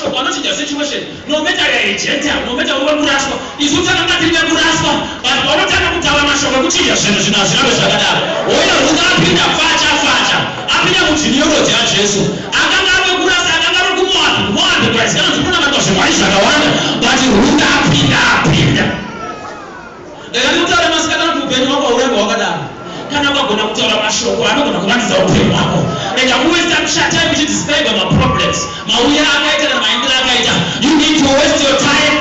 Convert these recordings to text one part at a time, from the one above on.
Mashoko anochinja situation, no matter you are a Gentile, no matter uri wekuraswa. Isu takanga tiri vekuraswa, but paunotanga kutaura mashoko ekuchinja zvinhu, zvinhu hazvirambe zvakadaro. Hoyo Ruth apinda facha facha, apinda mugenealogy yaJesu. Akanga ari wekurasa, akanga ari kuMoabhi. KuMoabhi kwaizikanwa kuti kunamatwa zvimwari zvakawanda, but Ruth apinda, apinda. Ndakati kutaura masikati anoti upenyu hwako haurambe hwakadaro. Kana ukagona kutaura mashoko anogona kuvandudza upenyu hwako. Rega kuwaste time uchidescribe maproblems, mauya akaita kana maindiro akaita. You need to waste your time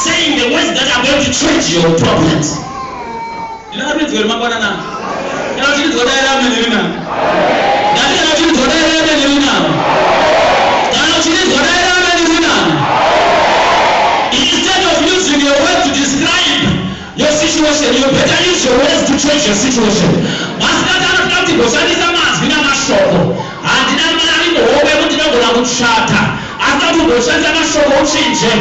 saying the words that are going to change your problems. Ndinakapinzwa here mangwanana? Kana uchinzwa, dai amen iri nani. Ndati kana uchinzwa, dai amen iri nani. Kana uchinzwa, dai amen iri nani. Instead of using your words to describe your situation, you better use your words to change your situation. Masikati anotoda kuti goshandisa mazwi namashoko. Handina mari muhomwe yekuti ndinogona kuchata, asi kuti ugoshandisa mashoko uchinje.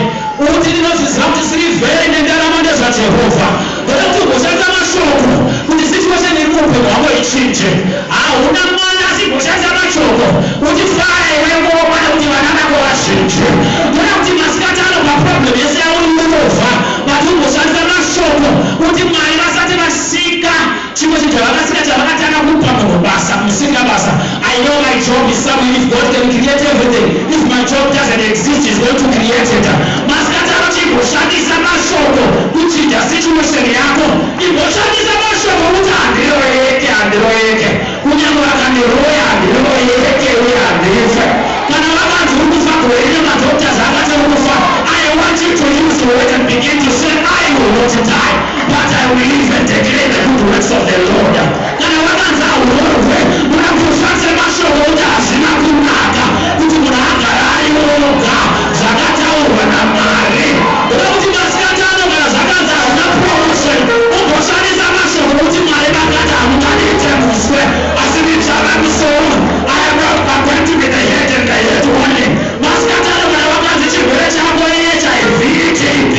Uti, "Ndinozviziva kuti sirivheri nendarama ndezvaJehovha." Ndoda kuti ugoshandisa mashoko kuti situation iri muupenyu hwako ichinje. Hauna mwana, asi goshandisa mashoko kuti fara iwe ngoma nekuti vana vako vazhinji. Ndoda kuti masikati ano, paproblem yese yauri unovha, but ugoshandisa mashoko kuti Mwari vasati vasika chimwe chinhu chavakasika, chavakatanga kupa munhu basa, musika basa. I know my job is somewhere. If God can create everything, if my job doesn't exist, He's going to create it. Masikati anoti imboshandisa mashoko kuchinja situation yako. Imboshandisa mashoko kuti handiroyeke, handiroyeke, kunyange vakandiroya handiroyeke uye handife. Kana vakanzi uri kufa gore rino, madoctors akati uri kufa, I want you to use the word and begin to say, "I will not die, but I will live and declare the good works of the Lord." Kana vakanzi haurorwe, muda kuti ushandise mashoko kuti hazvina kunaka kuti munhu agara ari oga, zvakataurwa naMwari. Ndoda kuti masikati ano, kana zvakanzi hauna promotion, umboshandisa mashoko kuti Mwari vakati hamunganiite muswe asi ndichava musoro. I am not going to be the head and the head only. Masikati ano, kana vakanzi chirwere chako HIV, TB,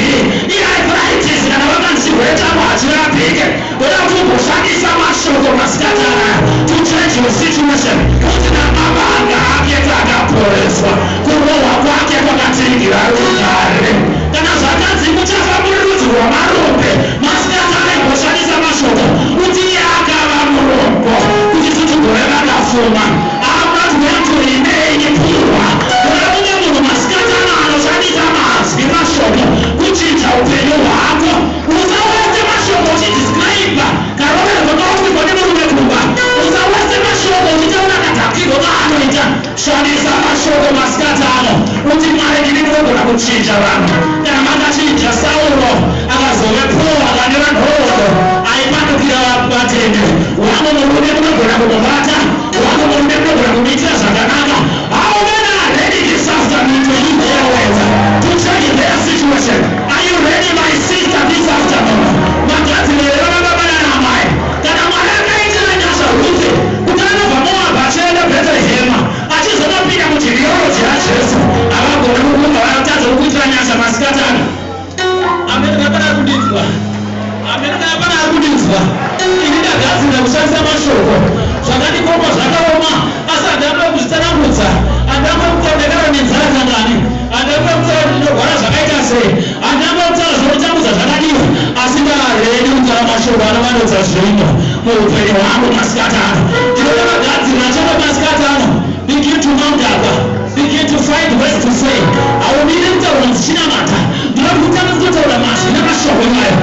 iarthritis, kana vakanzi chirwere chako hachirapike, ndoda kuti umboshandisa mashoko masikati anaya to change your situation, kuti namavanga ake takaporeswa, kurohwa kwake kwakatiringira rugare. Kana zvakanzi muchafa muri rudzi rwamarombe, masikati ano imboshandisa mashoko kuti iye akava murombo kuti titigove vakafuma. I'm not going to remain poor. Ndoda mumwe munhu masikati ano anoshandisa mazwi, mashoko kuchinja upenyu hwako. Usawaste mashoko uchidescribe karoverwo kaupirwa nemurume kumba. Usawaste mashoko uchitaura kadhakirwo kaanoita. Shandisa mashoko masikati ano kuti Mwari ndini munogona kuchinja vanhu. Kana makachinja Sauro akazove Paul, akanyora nhoroondo aipandukira vatende, wangu murume munogona kumubata, wangu murume munogona kumuitira zvakanaka. How many are ready this afternoon to use their words to change their situation? Are you ready, my sister, this afternoon? Magadziriro vababa nanamai, kana Mwari akaitira nyasha Ruth kuti anobva Moabhi achienda Bhetrehema, achizonopinda mugenealogy yaJesu, havagoni kukumba vanotadza kukuitira nyasha masikati ano? Amene kana pana ari kudinzwa, amene kana pana ari kudinzwa. Ini ndagadzirira kushandisa mashoko. Zvakandikoma zvakaoma, asi handambe kuzvitsanangudza, handambe kutaura ndakara nenzara kangani, handambe kutaura kuti ndinorwara zvakaita sei, handambe kutaura zvinotambudza zvakadiwa, asi ndaready kutaura mashoko anovandudza zvinhu muupenyu hwangu masikati ano. Ndinoda vagadzirira chete masikati ano. Begin to mount up, begin to find words to say. Haumiri kutaura dzichinamata. Ndinoda kutanga kutotaura mazwi namashoko iwayo.